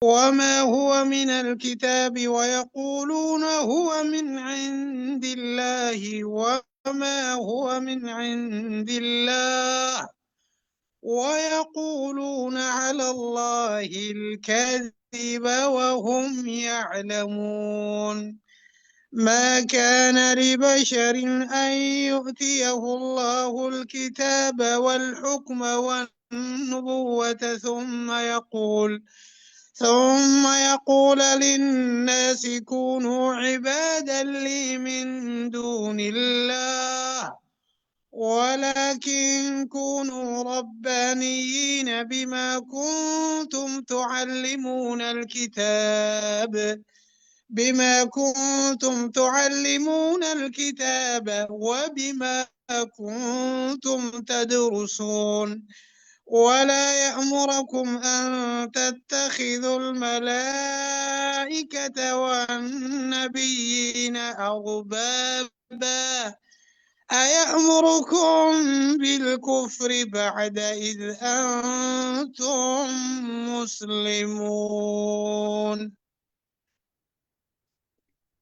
وما هو من الكتاب ويقولون هو من عند الله وما هو من عند الله ويقولون على الله الكذب وهم يعلمون. ما كان لبشر أن يؤتيه الله الكتاب والحكم والنبوة ثم يقول للناس كونوا عبادا لي من دون الله، ولكن كونوا ربانيين بما كنتم تعلمون الكتاب وبما كنتم تدرسون. ولا يأمركم أن تتخذوا الملائكة والنبيين أربابا، أيأمركم بالكفر بعد إذ أنتم مسلمون؟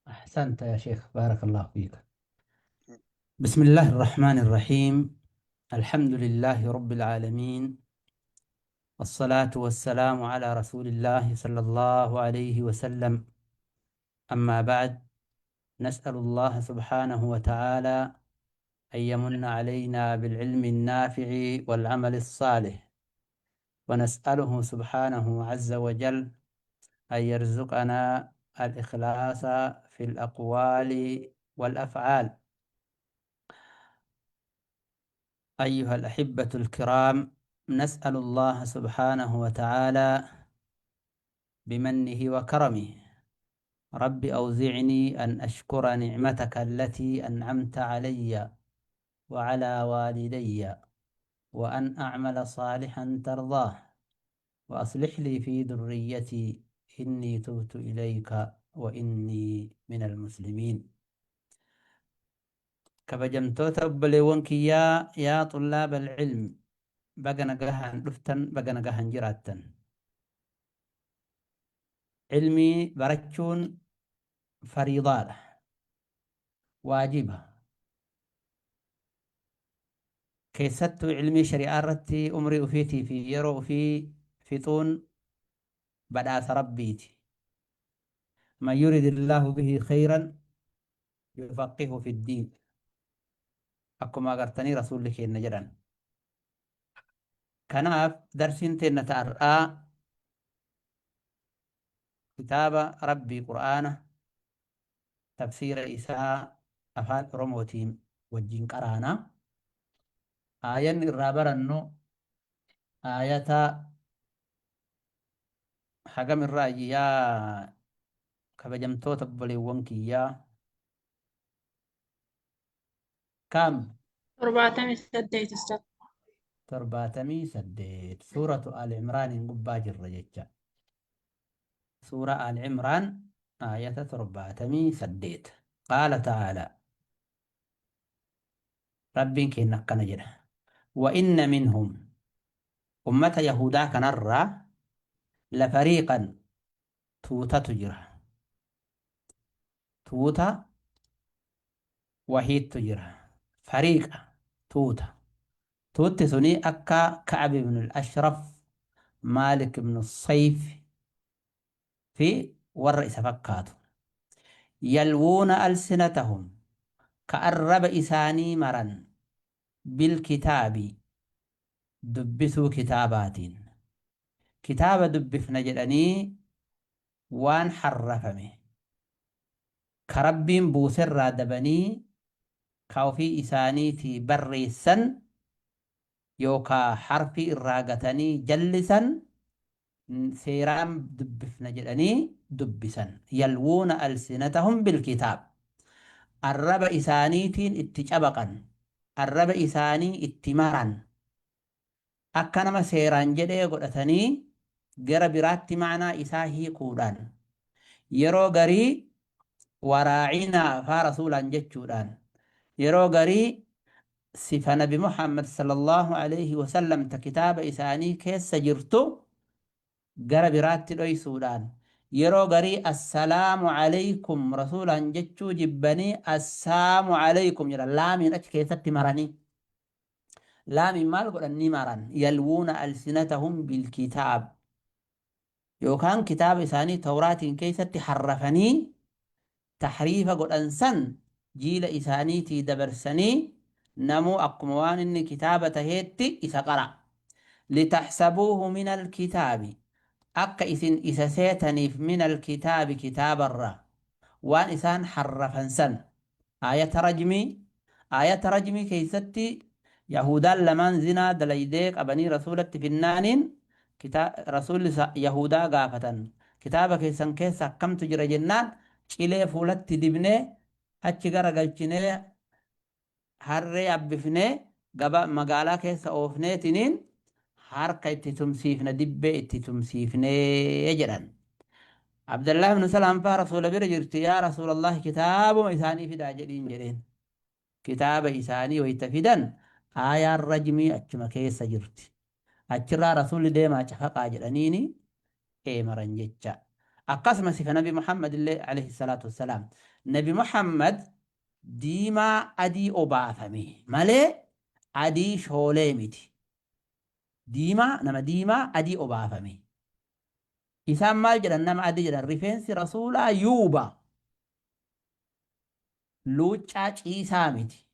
أحسنت يا شيخ، بارك الله فيك. بسم الله الرحمن الرحيم، الحمد لله رب العالمين، والصلاة والسلام على رسول الله صلى الله عليه وسلم. أما بعد، نسأل الله سبحانه وتعالى أن يمن علينا بالعلم النافع والعمل الصالح، ونسأله سبحانه عز وجل أن يرزقنا الإخلاص في الأقوال والأفعال. أيها الأحبة الكرام، نسأل الله سبحانه وتعالى بمنه وكرمه، رب أوزعني أن أشكر نعمتك التي أنعمت علي وعلى والدي، وأن أعمل صالحا ترضاه، وأصلح لي في ذريتي، إني تبت إليك وإني من المسلمين. Kabajamtoota obboleewwan kiyyaa، يا طلاب العلم، baga nagahaan dhuftan، baga nagahaan jiraattan. Ilmii barachuun fariidaadha، waajiba. Keessattuu ilmii shari'aa irratti umrii ufiitii fi yeroo ufii fixuun badhaasa Rabbiiti. من يرد الله به خيرا يفقهه في الدين، akkuma agartanii Rasuulli keenya jedhan. Kanaaf darsiin teenna ta'ar'aa kitaaba Rabbii Qur'aana tafsiira isaa Afaan Oromootiin wajjin qaraana. Aayanni irraa barannu aayata hagam irraa, yaa kabajamtoota obboleewwan kiyyaa? Kam? 78, ustaz. 78، Suuratu Al Imraaniin gubbaa jirra jecha. Suura Al Imraan, aayata 78. قال تعالى، Rabbiin keenya akkana jedha: وإن منهم، ummata Yahudaa kanarraa، لفريقا، tuutatu jira، tuuta wahiittu jira. فريق tuuta. Tuutti suni akka Ka'ab ibn al-Ashraf, Maalik ibn Sayf fi warra isa fakkaatu. يلوون ألسنتهم، ka arraba isaanii maran، بالكتاب، dubbisuu kitaabaatiin. Kitaaba dubbifna jedhanii waan harrafame ka Rabbiin buuserraa dabanii ka ofii isaaniitii barreessan yookaa harfii irraa gatanii jallisan, seeraan dubbifna jedhanii dubbisan. يلوون ألسنتهم بالكتاب، arraba isaaniitiin itti cabaqan، arraba isaanii itti maran. Akka nama seeraan jedhee godhatanii gara biraatti macnaa isaa hiikuudhaan, yeroo garii وراعنا faa rasuulaan jechuudhaan, yeroo garii sifa Nabi Muhammad صلى الله عليه وسلم ta kitaaba isaanii keessa jirtu. Gara biraatti dhoysuudhaan yeroo garii assalaamu alaykum rasuulaan jechuu jibbanii assaamu alaykum jedhan. Laamiin achi keessatti maranii, laamiin maal godhan? Ni maran. Yalwuuna alsinatahum bilkitaab, yookaan kitaaba isaanii tawraatiin keessatti harrafanii tahriifa godhan san jiila isaaniitii dabarsanii, namuu akkuma waan inni kitaaba taheetti isa qara. Litaxsabuuhu min alkitaabi, akka isin isa seetaniif, min alkitaabi, kitaabarra waan isaan harrafan san. Aayata rajmii, aayata rajmii keessatti yahudaan lamaan zinaa dalaydee qabanii rasuulatti finnaaniin, rasuulli yahudaa gaafatan, kitaaba keessan keessa akkamtu jira jennaan, cilee fuulatti dibnee, achi gara galchinee, harree abbifnee, gaba magaalaa keessa oofneetiniin harka itti tumsiifna, dibbee itti tumsiifnee jedhan. Abdallah ibn Salaam faa rasuula bira jirti. Yaa rasuulallah, kitaabuma isaanii fidaa jedhiin jedheen. Kitaaba isaanii wayita fidan aayaan rajmii achuma keessa jirti. Achirraa rasuulli deemaa cafaqaa jedhaniini eemaran jecha. Akkasuma sifa Nabi Muhammad illee alayhi salaatu wassalaam. Nabi Muhammad diimaa adii obaafame malee adii shoolee miti. Diimaa, nama diimaa adii obaafame. Isaan maal jedhan? Nama adii jedhan. Rifeensi rasuulaa yuuba. Luuccaa ciisaa miti.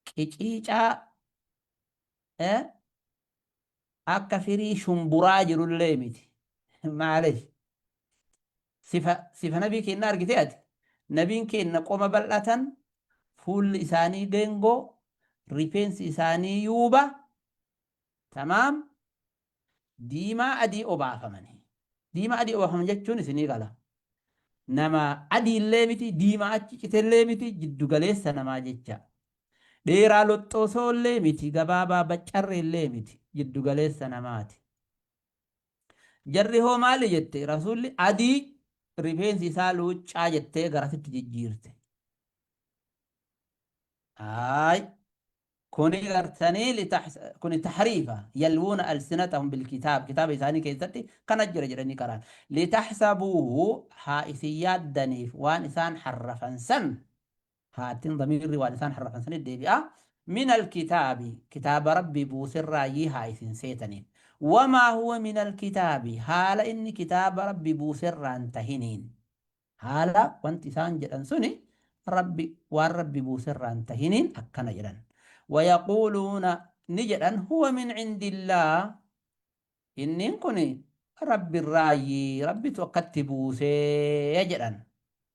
Qiciicaa akka firii shumburaa jirullee miti. Maaliif? Sifa nabii keenna argitee ati? Nabiin keenna qoma bal'atan, fuulli isaanii geengoo, rifeensi isaanii yuuba, tamaam, diimaa adii obaafamani. Diimaa adii obaafaman jechuun isinii gala. Nama adiillee miti, diimaa achi citellee miti, jiddu galeessa namaa jecha. Dheeraa loxxoosoollee miti, gabaabaa baccarreellee miti, jiddu galeessa namaati. Jarri hoo maali jette? Rasuulli adii, rifeensi isaa luuccaa jettee garasitti jijjiirte. Aay. Kuni gartanii kuni tahriifa. Yalwuuna alsinatahum bilkitaab, kitaaba isaanii keessatti kana jira jedhanii qaraan. Litahsabuuhu, haa isin yaaddaniif waan isaan harrafan san, haattiin damiirri waan isaan harrafan sanit deebi'a. Min alkitaabi, kitaaba rabbi buuserraayyii haa isin seetaniif. Wamaa huwa min alkitaabi, haala inni kitaaba rabbi buuserraan tahiniin. Haala wanti isaan jedhan suni rabbi waan rabbi buuserraan tahiniin akkana jedhan. Wayaquuluuna, ni jedhan, huwa min cindillaah, inniin kun rabbirraayyi, rabbitu akkatti buusee jedhan.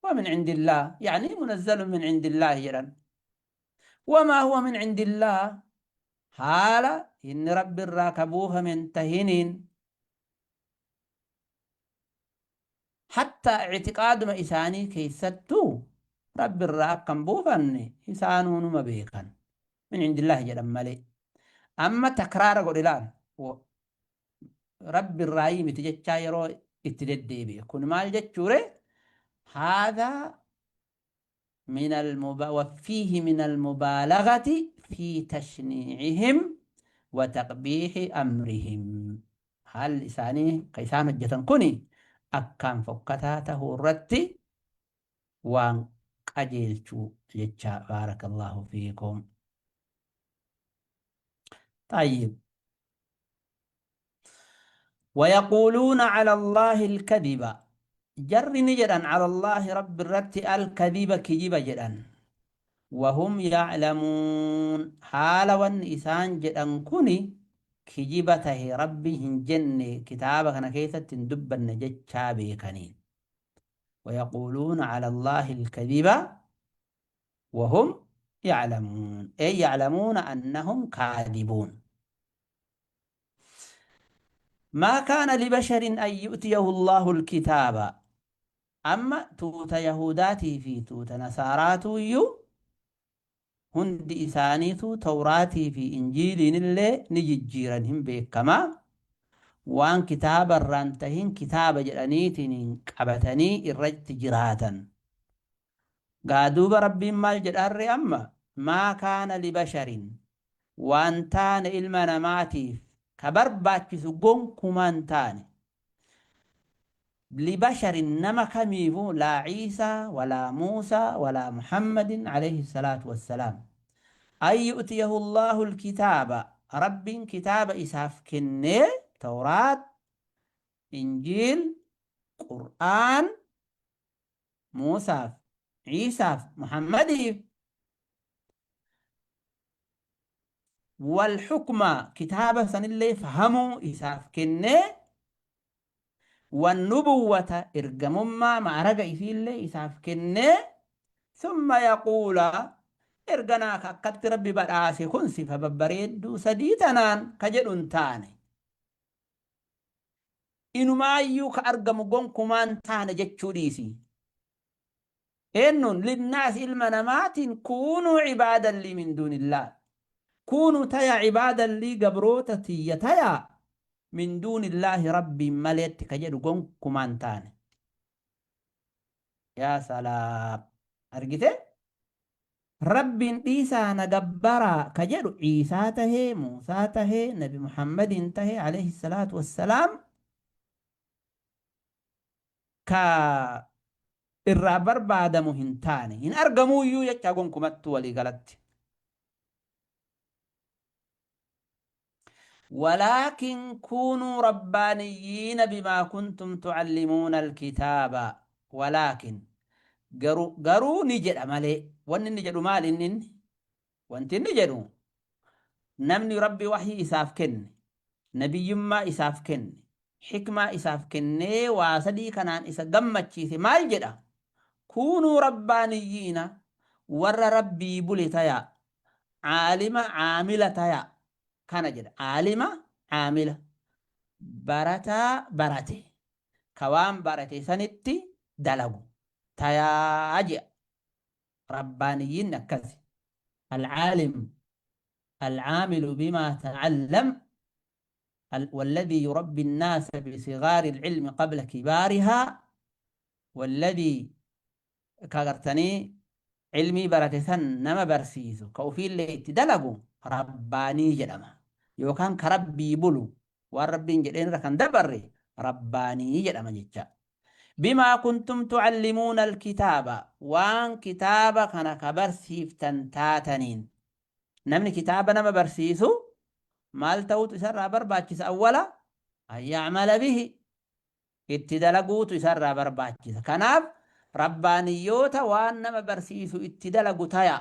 Huwa min cindillaah yani munazzalu min cindillaahi jedhan. Wamaa huwa min cindillaah, haala inni rabbirraa ka buufame hin tahiniin. Hattaa ictiqaaduma isaanii keessattuu Rabbirraa akka hin buufanne isaanuu numa beekan. Min cindillaahi jedhan malee. Amma takraara godhe laal. Rabbirraayii miti jechaa yeroo itti deddeebi'e. Kun maal jechuure? Haadhaa min wafiihi min almubaalagati fi tashniicihim wa taqbiixi amrihim. Haalli isaanii ka isaan hojjetan kuni akkaan fokkataa tahuu irratti waan qajeelchu jecha. Baarakallahu fiikum. طيب، ويقولون على الله الكذب، jarri ni jedhan، على الله، rabbi irratti، الكذب، kijiba jedhan. وهم يعلمون، haala wanni isaan jedhan kuni kijiba tahe, rabbi hin jenne, kitaaba kana keessatti hin dubbanne jechaa beekaniin. ويقولون على الله الكذب وهم يعلمون، أي يعلمون أنهم كاذبون. ما كان لبشر أن يؤتيه الله الكتاب، amma tuuta Yahudaatii fi tuuta Nasaaraatu iyyuu hundi isaaniitu Tawraatii fi Injiiliin illee ni jijjiiran, hin beekamaa. Waan kitaaba irraan tahin kitaaba jedhaniitiin qabatanii irratti jiraatan. Gaa duuba Rabbiin maal jedhaarre amma? ما كان لبشر، waan taane ilma namaatiif. Ka barbaachisu gonkumaa hin taane. Libasharin nama kamiifuu laa Ciisaa walaa Muusaa walaa Muhammadin alayhi salaatu wassalaam. An yu'tiyahu Allaahu alkitaaba Rabbiin kitaaba isaaf kennee Tawraat, Injiil, Qur'aan Muusaaf, Ciisaaf, Muhammadiif wal hukma kitaaba sanillee fahamuu isaaf kennee wan nubuwwata ergamummaa ma'araga isiillee isaaf kennee summa yaquula erganaa ka akkatti rabbi badhaase kun sifa babbareedduu sadii tanaan ka jedhu hin taane inumaayyuu ka argamu gonkumaa hin taane jechuu dhiisi. Eennuun? Linnaasi ilma namaatiin kuunuu cibaadan lii min duunillaah. Kuunuu tayaa cibaadan lii gabroota tiyya tayaa min duunillaahi Rabbiin maleetti ka jedhu gonkumaa hin taane. Yaa salaam! Argitee? Rabbiin dhiisaa na gabbaraa ka jedhu Ciisaa tahee, Muusaa tahee, Nabi Muhammadiin tahee alayhi salaatu wassalaam ka irraa barbaadamu hin taane. Hin argamuuyyuu jechaa gonkumattuu walii galatti. Walaakin kuunuu rabbaaniyyiina bimaa kuntum tucallimuuna alkitaaba walaakin garuu garuu ni jedha malee wanni inni jedhu maal inni inni wanti inni jedhu namni rabbi waxyii isaaf kenne nabiyyummaa isaaf kenne xikmaa isaaf kennee waa sadii kanaan isa gammachiise maal jedha kuunuu rabbaaniyyiina warra rabbii bule tayaa Aalima caamila taya kana jedha. Aalima caamila. Barataa barate. Ka waan barate sanitti dalagu. Tayaa je'a. Rabbaaniyyiinni akkasi. Alcaalim alcaamilu bimaa tacallam والذي يربي الناس بصغار العلم قبل كبارها والذي ka gartanii ilmii barate san nama barsiisu ka ufiillee itti dalagu rabbaanii jedhama. Yookaan ka rabbii bulu waan rabbiin jedheen irra kan dabarre rabbaanii jedhama jecha. Bimaa kuntum tucallimuuna alkitaaba waan kitaaba kana ka barsiiftan taataniin. Namni kitaaba nama barsiisu maal ta'uutu isarraa barbaachisa awwala an yacmala bihi itti dalaguutu isarraa barbaachisa. Kanaaf rabbaaniyyoota waan nama barsiisu itti dalagu taya.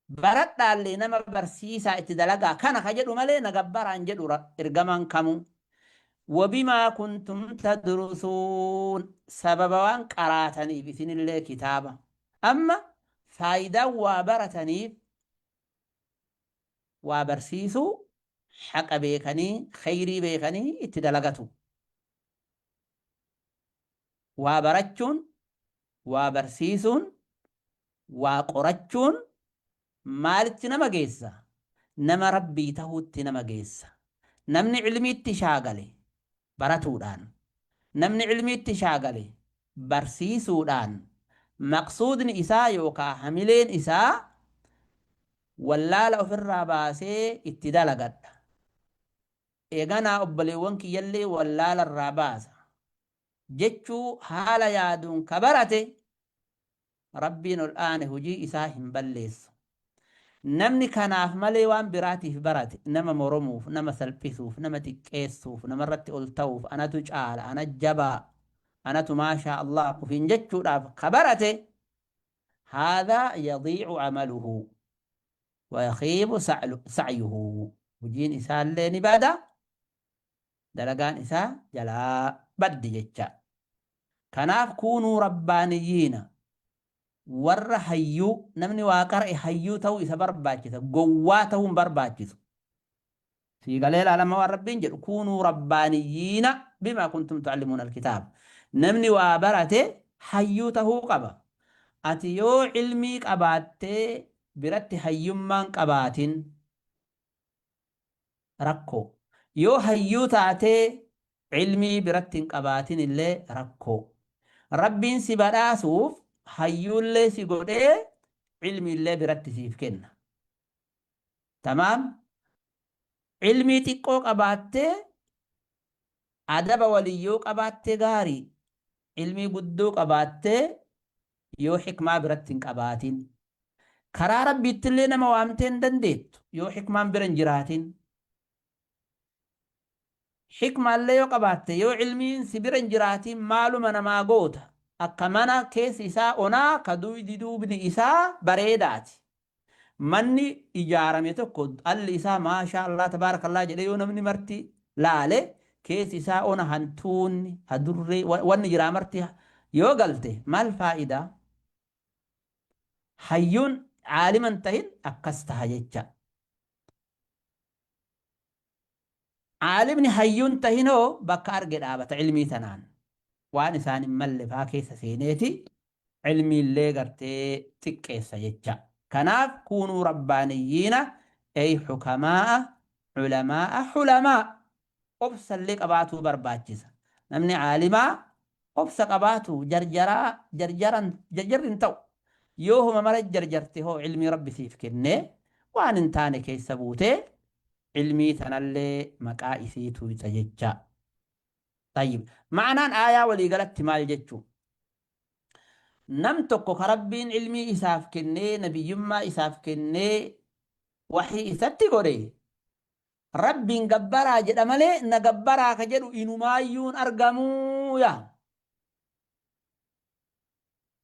Baradhaallee nama barsiisaa itti dalagaa kana ka jedhu malee na gabbaraan jedhu ergamaan kamuu. Wabimaa kuntum tadrusuun sababa waan qaraataniif isinillee kitaaba. Amma faayidaan waa barataniif waa barsiisuu, haqa beekanii, kheyrii beekanii itti dalagatu. Waa barachuun, waa barsiisuun, waa qorachuun maalitti nama geessa? Nama Rabbii tahuutti nama geessa. Namni ilmiitti shaagale baratuudhaan, namni ilmiitti shaagale barsiisuudhaan maqsuudni isaa yookaa hamileen isaa wallaala ofirraa baasee itti dalagadha. Eeganaa obboleewwan kiyyallee wallaala irraa baasa jechuu haala yaaduun ka barate Rabbiin ol aane hujii isaa hin balleessu. Namni kanaaf malee waan biraatiif barate, nama moromuuf, nama salphisuuf, nama xiqqeessuuf, namarratti ol ta'uuf, anatu caala, ana jabaa, anatu maashaa Allah ofiin jechuudhaaf ka barate, haadhaa yadiicu amaluhu wa yakhiibu sa'yuhu. Hujiin isaallee ni bada, dalagaan isaa jalaa baddi jecha. Kanaaf kuunuu rabbaaniyyiina warra hayyuu namni waa qara'e hayyuu ta'uu isa barbaachisa gowwaa ta'uu hin barbaachisu. Sii galee ilaalama waan rabbiin jedhu kuunuu rabbaaniyyiina bimaa kuntum tu'allimuuna alkitaaba. Namni waa barate hayyuu ta'uu qaba. Ati yoo ilmii qabaattee biratti hayyummaan qabaatin rakkoo. Yoo hayyuu taatee ilmii biratti hin qabaatin illee rakkoo. Rabbiin si badhaasuuf hayyuullee si godhee ilmiillee biratti siif kenna. Tamaam? Ilmii xiqqoo qabaattee adaba waliin yoo qabaatte gaarii. Ilmii guddoo qabaattee yoo hikmaa biratti hin qabaatin. Karaa Rabbiittillee nama waamtee hin dandeettu yoo hikmaan bira hin jiraatin. Hikmaallee yoo qabaatte yoo ilmiin si bira hin jiraatin maaluma namaa goota. Akka mana keessi isaa onaa ka duydi duubni isaa bareedaati. Manni ijaarame tokko alli isaa maashaa Allah tabaarakallah jedhee yoo namni marti laale keessi isaa ona hantuunni hadurree wanni jiraa marti yoo galte maal faayidaa? Hayyuun caalima hin tahin akkas taha jecha. Caalimni hayyuun tahin hoo bakka arge dhaabata ilmii tanaan. Waan isaan hin malle faa keessa seeneeti ilmiillee gartee xiqqeessa jecha. Kanaaf kuunuu rabbaaniyyiina ay hukamaa'a ulamaa'a hulamaa. Obsallee qabaatuu barbaachisa. Namni caalimaa obsa qabaatu jarjaraa jarjaran jarjarri hin ta'u. Yoo homa mara jarjarte hoo ilmii Rabbi siif kennee waan hin taane keessa buutee ilmii tanallee maqaa isii tuuyxa jecha. Tayyib. Ma'anaan aayaa walii galatti maal jechuu? Nam tokko ka Rabbiin ilmii isaaf kennee nabiyyummaa isaaf kennee waxii isatti godhe Rabbiin gabbaraa jedha malee na gabbaraa ka jedhu inumaayyuun argamuu yaa.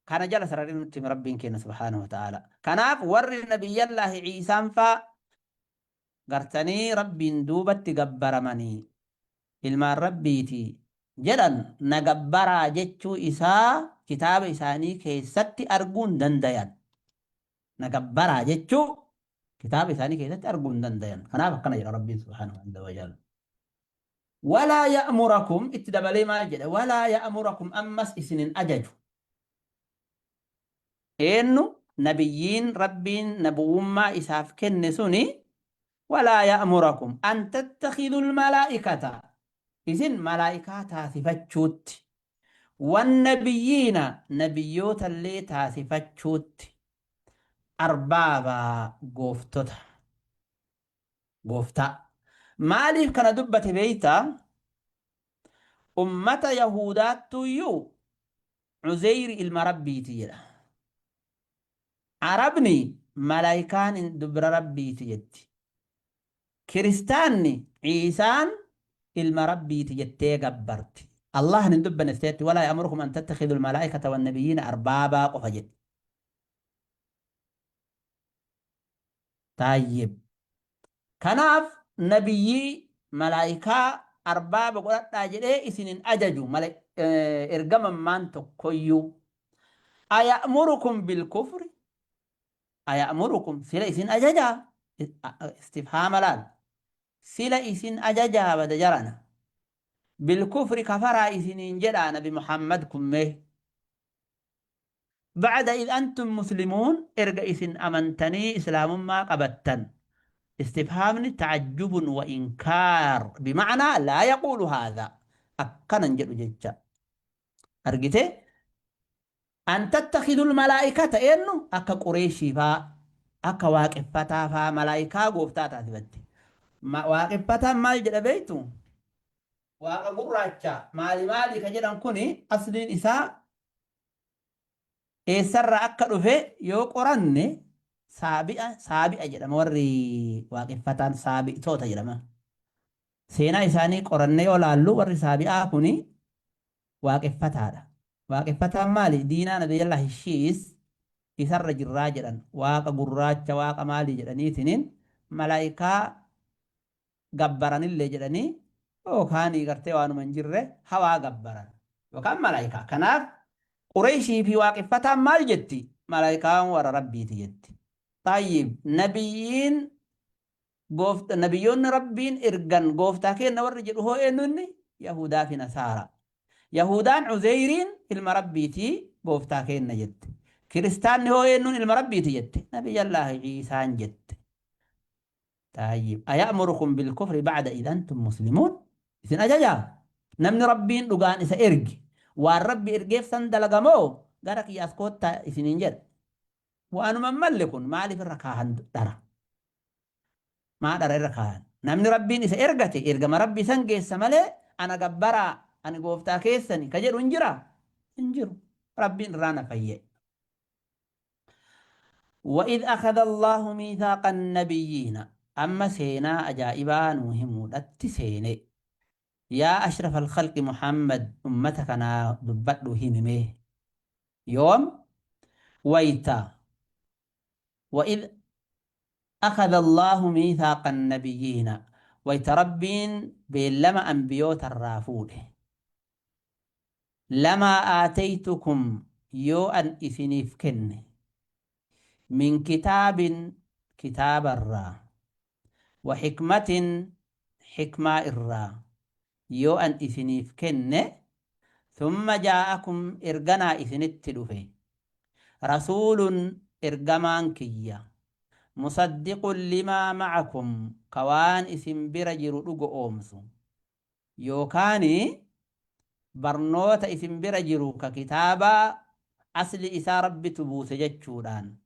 Kana jala sararee nutti hime Rabbiin keenya subhaanahu wa ta'aala. Kanaaf warri nabiyyallaahi Ciisaan faa gartanii Rabbiin duubatti gabbaramanii ilmaan Rabbiiti jedhan na gabbaraa jechuu isaa kitaaba isaanii keessatti arguu hin dandayan. Na gabbaraa jechuu kitaaba isaanii keessatti arguu hin dandayan. Kanaaf akkana jedha Rabbiin subhaanahu azza wa jalla. Walaa ya'murakum itti dabalee maal jedha? Walaa ya'murakum ammas isin hin ajaju. Eennu nabiyyiin Rabbiin nabuwummaa isaaf kenne suni walaa ya'murakum an tattakhidul malaa'ikata isin malaa'ikaa taasifachuutti wannabiyyiina nabiyyootallee taasifachuutti arbaaba gooftota gooftaa. Maaliif kana dubbate beeytaa? Ummata Yahudaattuyyuu Uzeyri ilma Rabbiiti jedha. Arabni malaayikaan dubra Rabbiiti jetti. Kiristaanni Ciisaan ilma Rabbiiti jettee gabbarti. Allahn hin dubbanne seetti walaa ya'murukum an tattakhidul malaa'ikata wan nabiyyiina arbaabaa qofa jedhe. Taayyib. Kanaaf nabiyyii malaayikaa arbaaba godhadhaa jedhee isin hin ajaju ergamammaan tokkoyyuu. Aya'murukum bilkufri Aya'murukum sila isin ajajaa? Istifhaama laal. Sila isin ajajaa bada jarana. Bilkufri kafaraa isiniin jedhaa nabi Muhammad kummee. Ba'da id antum muslimuun erga isin amantanii islaamummaa qabattan. Istifhaamni ta'ajjubun wa inkaar bima'anaa laa yaquulu haadha. Akkanan jedhu jecha. Argitee? An tattakhidul malaa'ikata eennu akka Qureeshii faa akka waaqeffataa faa malaa'ikaa gooftaa taasifatte. Waaqeffataan maal jedha beektu? Waaqa gurraacha maali maali ka jedhan kuni asliin isaa eessarraa akka dhufe yoo qoranne saabi'a saabi'a jedhama warri waaqeffataan saabi'toota jedhama. Seenaa isaanii qorannee yoo laallu warri saabi'aa kuni waaqeffataadha. Waaqeffataan maali? Diinaa Nabiyyallaahi Shiis isarra jirraa jedhan. Waaqa gurraacha, waaqa maalii jedhaniitiniin malaa'ikaa gabbaranillee jedhanii yookaan gartee waanuma hin jirre hawaa gabbaran yookaan malaa'ikaa. Kanaaf Qureeshii fi waaqeffataan maal jetti? Malaa'ikaan warra Rabbiiti jetti. Tayyib nabiyyiin Goofta, nabiyyoonni Rabbiin ergan gooftaa keenna warri jedhu hoo eennu inni? Yahudaa fi Nasaara. Yahudaan Uzeyriin ilma Rabbiiti gooftaa keenna jette. Kiristaanni hoo eennuun ilma Rabbiiti jette? Nabiyyallaahi Ciisaan jette. Tayyib. Aya'murukum bilkufri ba'da idh antum muslimuun? Isin ajajaa? Namni Rabbiin dhugaan isa erge waan Rabbi ergeef san dalaga moo gara kiyya as koottaa isiniin jedha? Waanuma hin malle kun maaliif irra kaahan dhara? Maa dhara irra kaayan? Namni Rabbiin isa ergate ergama Rabbii san geessa malee ana gabbaraa, ani gooftaa keessani ka jedhu hin jiraa? Hin jiru. Rabbiin irraa na fayye. وإذ أخذ الله ميثاق النبيين أما سينا أجائبا نوهمودت سيني يا أشرف الخلق محمد أمتك أنا دبتلو هممه يوم ويتا وإذ أخذ الله ميثاق النبيين ويتا ربين بلما أنبيوت الرافوله لما آتيتكم يو أن إسنيف كن من كتاب كتاب الرا وحكمة حكمة الرا يو أن إسنيف كن ثم جاءكم إرجنا إسنت دفه رسول إرجمان كيا مصدق لما معكم كوان إسن برجر أومسو يوكاني barnoota isin bira jiru ka kitaaba asli isaa Rabbitu buuse jechuudhaan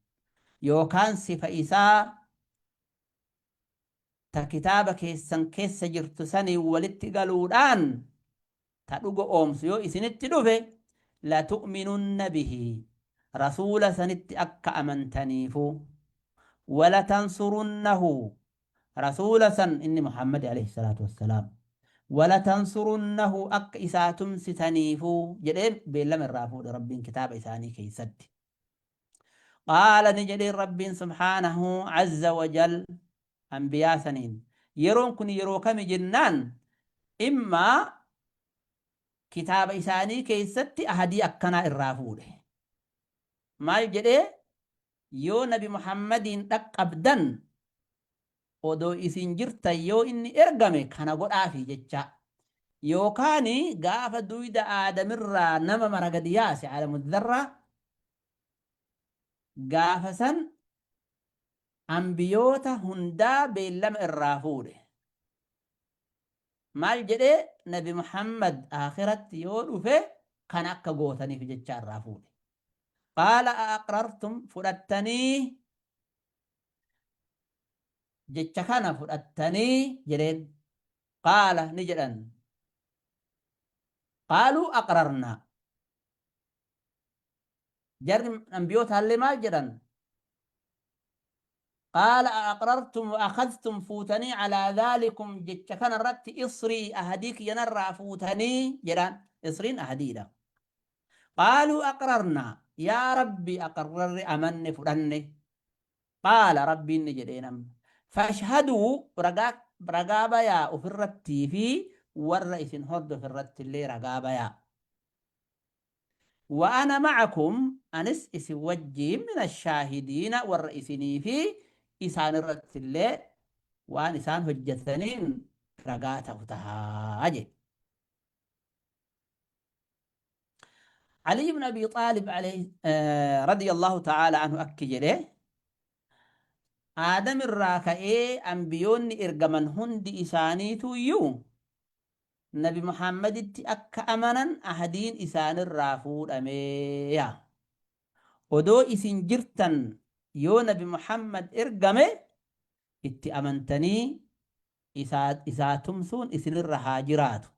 yookaan sifa isaa ta kitaaba keessan keessa jirtu saniin walitti galuudhaan ta dhugo oomsu yoo isinitti dhufe latu'minunna bihi rasuula sanitti akka amantaniifu walatansurunnahu rasuula san inni Muhammad alayhi salaatu wassalaam walatansurunnahu akka isaa tumsitaniifu jedhee beellama irraa fuudhe Rabbiin kitaaba isaanii keessatti. Qaala ni jedheen Rabbiin subhaanahu azza wa jal anbiyaa saniin yeroon kun yeroo kami jennaan immaa kitaaba isaanii keessatti ahadii akkanaa irraa fuudhe. Maal jedhee yoo nabi Muhammadiin dhaqqabdan odoo isin jirtan yoo inni ergame kana godhaafi jecha. Yookaan gaafa duyda Aadamirraa nama mara gadi yaase aalamu dharraa gaafa san ambiyoota hundaa beellama irraa fuudhe. Maal jedhee nabi Muhammad akhiratti yoo dhufe kan akka gootaniif jecha irraa fuudhe. Qaala aqrartum fudhattanii jecha kana fudhattanii jedheen. Qaala ni jedhan. Qaaluu aqrarnaa. Jarri ambiyootaallee maal jedhan? Qaala aqrartum wa akhadhtum fuutanii calaa dhaalikum jecha kana irratti isrii ahadii kiyyanarraa fuutanii jedhaan. Isriin ahadiidha. Qaaluu aqrarnaa yaa Rabbi aqrarre amanne fudhanne. Qaala Rabbiin ni jedheen amma. Fashhaduu ragaa ragaa bayaa ofirrattii fi warra isin hordofe irratti illee ragaa bayaa. Wa ana ma'akum anis isin wajjiin min ashaahidiina warra isinii fi isaan irratti illee waan isaan hojjetaniin ragaa ta'u tahaa jedhe. Ali ibn Abi Xaalib radiyallahu ta'ala anhu akki jedhe Aadam irraa ka'ee ambiyoonni ergaman hundi isaaniitu iyyuu Nabi Muhammaditti akka amanan ahadiin isaanirraa fuudhameeya. Odoo isin jirtan yoo Nabi Muhammad ergame itti amantanii isaa tumsuun isinirra haa jiraatu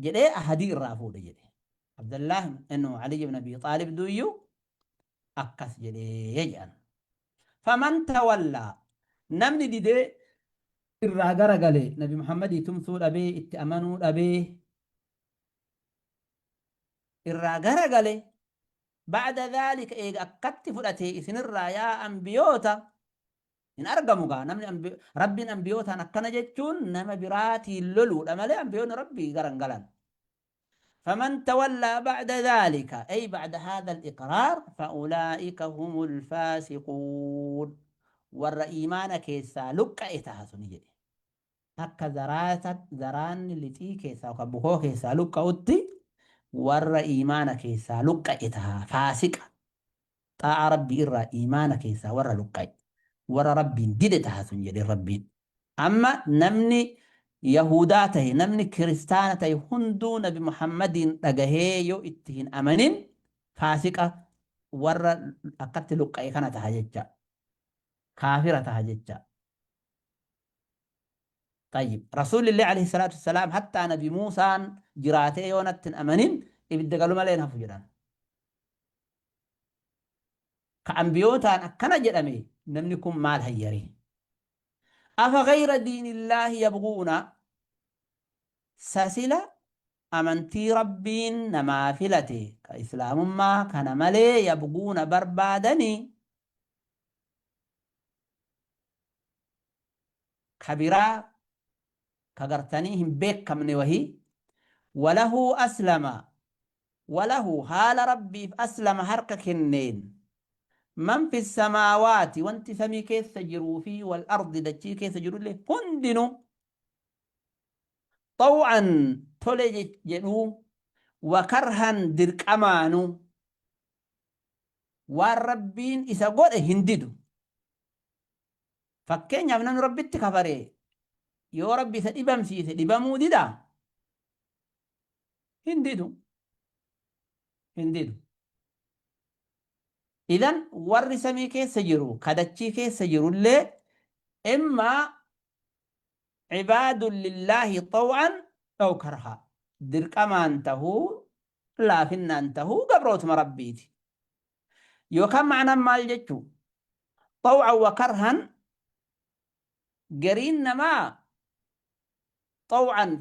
jedhee ahadii irraa fuudhe jedhe. Abdallah innu Ali ibn Abi Xaalib duyyuu akkas jedhee jedhan. Faman tawallaa namni didee irraa garagale Nabi Muhammadii tumsuu dhabee itti amanuu dhabee irraa garagale ba'da dhaalika eega akkatti fudhatee isinirraa yaa ambiyoota hin argamu gaa namni Rabbiin ambiyootaan akkana jechuun nama biraatiin loluudha malee ambiyoonni Rabbii gara hin galan. فمن تولى بعد ذلك أي بعد هذا الإقرار فأولئك هم الفاسقون ور إيمان كيسا لقا إتها سنجد akka zaraanni lixii keessaa yookaan bukoo keessaa luqqa'utti warra iimaana keessaa luqqa'e taha faasiqa xaa'a Rabbii irraa iimaana keessaa warra luqqa'e warra Rabbiin dide taha sun jedhe Rabbiin. Amma namni Yahudaa tahe namni kiristaana tahe hunduu Nabi Muhammadiin dhagahee yoo itti hin amanin faasiqa warra akkatti luqqa'e kana taha jecha. Kaafira taha jecha. Tayyib. Rasuulillee alayhi salaatu wassalaam hattaa nabi Muusaan jiraatee yoo natti hin amanin ibidda galu malee hin hafu jedhan. Ka ambiyootaan akkana jedhame namni kun maal hayyare? Afa ghayra diinillaahi yabghuuna sasila amantii Rabbiin namaa filate ka islaamummaa kana malee yabghuuna barbaadanii ka biraa ka gartanii hin beekamne wahii walahu aslama walahu haala Rabbiif aslama harka kenneen man fi samaawaati wanti samii keessa jiruu fi wal ardi dachii keessa jirullee hundinuu xaw'an tole jedhuu wa karhan dirqamaanuu waan Rabbiin isa godhe hin didu. Fakkeenyaaf namni Rabbitti kafare yoo Rabbi isa dhibamsiise dhibamuu didaa? Hin didu. Hin didu. Idan warri samii keessa jiru ka dachii keessa jirullee imma cibaadun lillaahi xaw'an aw karha dirqamaan tahuu laafinnaan tahuu gabrootuma Rabbiiti. Yookaan ma'anaan maal jechuu? Xaw'an wa karhan gariin namaa xaw'an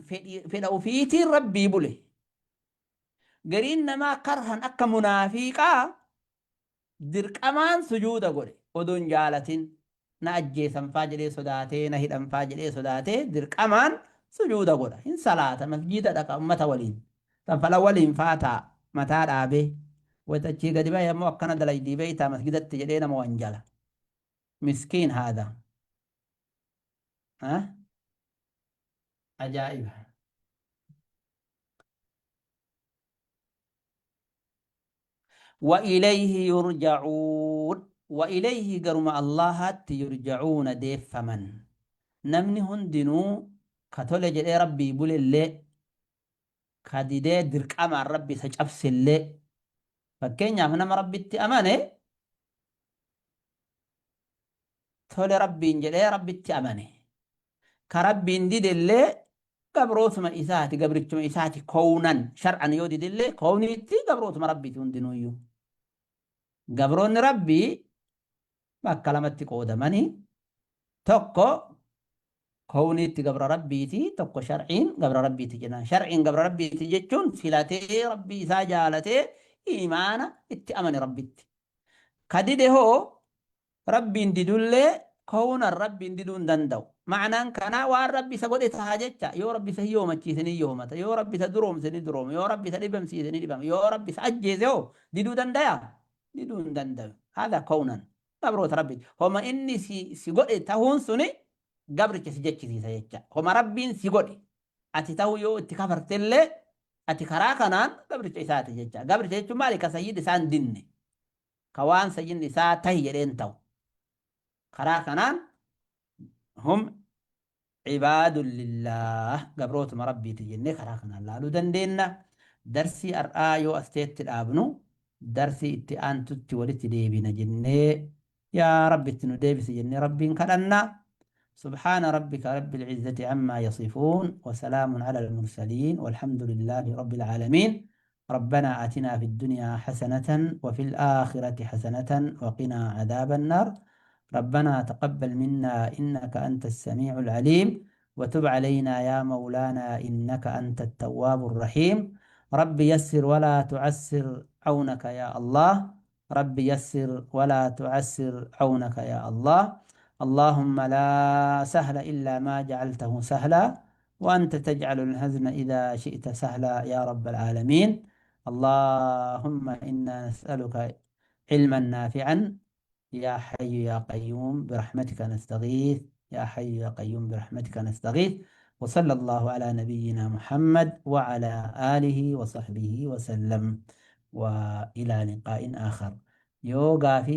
fedha ufiitiin Rabbii bule. Gariin namaa karhan akka munaafiiqaa dirqamaan sujuuda godhe odoo hin jaalatin na ajjeesanfaa jedhee sodaatee na hidhanfaa jedhee sodaatee dirqamaan sujuuda godha. Hin salaata masjiida dhaqa ummata waliin. Sanfala waliin faa taa'a mataa dhaabee. Wayta achii gadi bahe ammoo akkana dalaydii beeytaa masgidatti jedhee nama wanjala. Miskiin haadha. Ha? Ajaa'iba. Wa ilayhi yurja'uun. Wa ilayhi garuma Allahaatti yurja'uuna deeffaman. Namni hundinuu ka tole jedhee Rabbii bulellee ka didee dirqamaan Rabbi isa cabsellee fakkeenyaaf nama Rabbitti amane tole Rabbiin jedhee Rabbitti amane ka Rabbiin didellee gabrootuma isaati gabrichuma isaati kownan shar'an yoo didellee kowniitti gabrootuma Rabbiiti hundinuuyyuu gabroonni Rabbii bakka lamatti qoodamanii tokko kowniitti gabra Rabbiiti tokko shar'iin gabra Rabbiiti jedhan. Shar'iin gabra Rabbiiti jechuun filatee Rabbii isaa jaalatee imaana itti amane Rabbitti. Ka dide hoo Rabbiin didullee kownan Rabbiin diduu hin danda'u. Ma'anaan kanaa waan Rabbi isa godhe taha jecha yoo Rabbi isa hiyyoomachiise ni hiyyoomata yoo Rabbi isa duroomse ni durooma yoo Rabbi isa dhibamsiise ni dhibama yoo Rabbi isa ajjeese hoo diduu dandayaa? Diduu hin danda'u. Haadha kownan gabroota Rabbiiti. Homa inni si godhe tahuun suni gabricha si jechisiisa jecha. Homa Rabbiin si godhe ati tahuu yoo itti kafartellee ati karaa kanaan gabricha isaati jecha. Gabricha jechuun maali? Ka sayyid isaa hin dinne. Ka waan sayyidni isaa tahi jedheen tahu. Karaa kanaan hum cibaadun lillaah gabrootuma Rabbiiti jennee karaa kanaan laaluu dandeenna. Darsii har'aa yoo as teetti dhaabnu darsii itti aantutti walitti deebina jennee yaa Rabbi itti nu deebisi jennee Rabbiin kadhanna. سبحان ربك رب العزة عما يصفون وسلام على المرسلين والحمد لله رب العالمين ربنا آتنا في الدنيا حسنة وفي الآخرة حسنة وقنا عذاب النار ربنا تقبل منا إنك أنت السميع العليم وتب علينا يا مولانا إنك أنت التواب الرحيم رب يسر ولا تعسر عونك يا الله رب يسر ولا تعسر عونك يا الله اللهم لا سهل إلا ما جعلته سهلا وأنت تجعل الحزن إذا شئت سهلا يا رب العالمين اللهم إنا نسألك علما نافعا يا حي يا قيوم برحمتك نستغيث يا حي يا قيوم برحمتك نستغيث وصلى الله على نبينا محمد وعلى آله وصحبه وسلم وإلى لقاء آخر يوغا في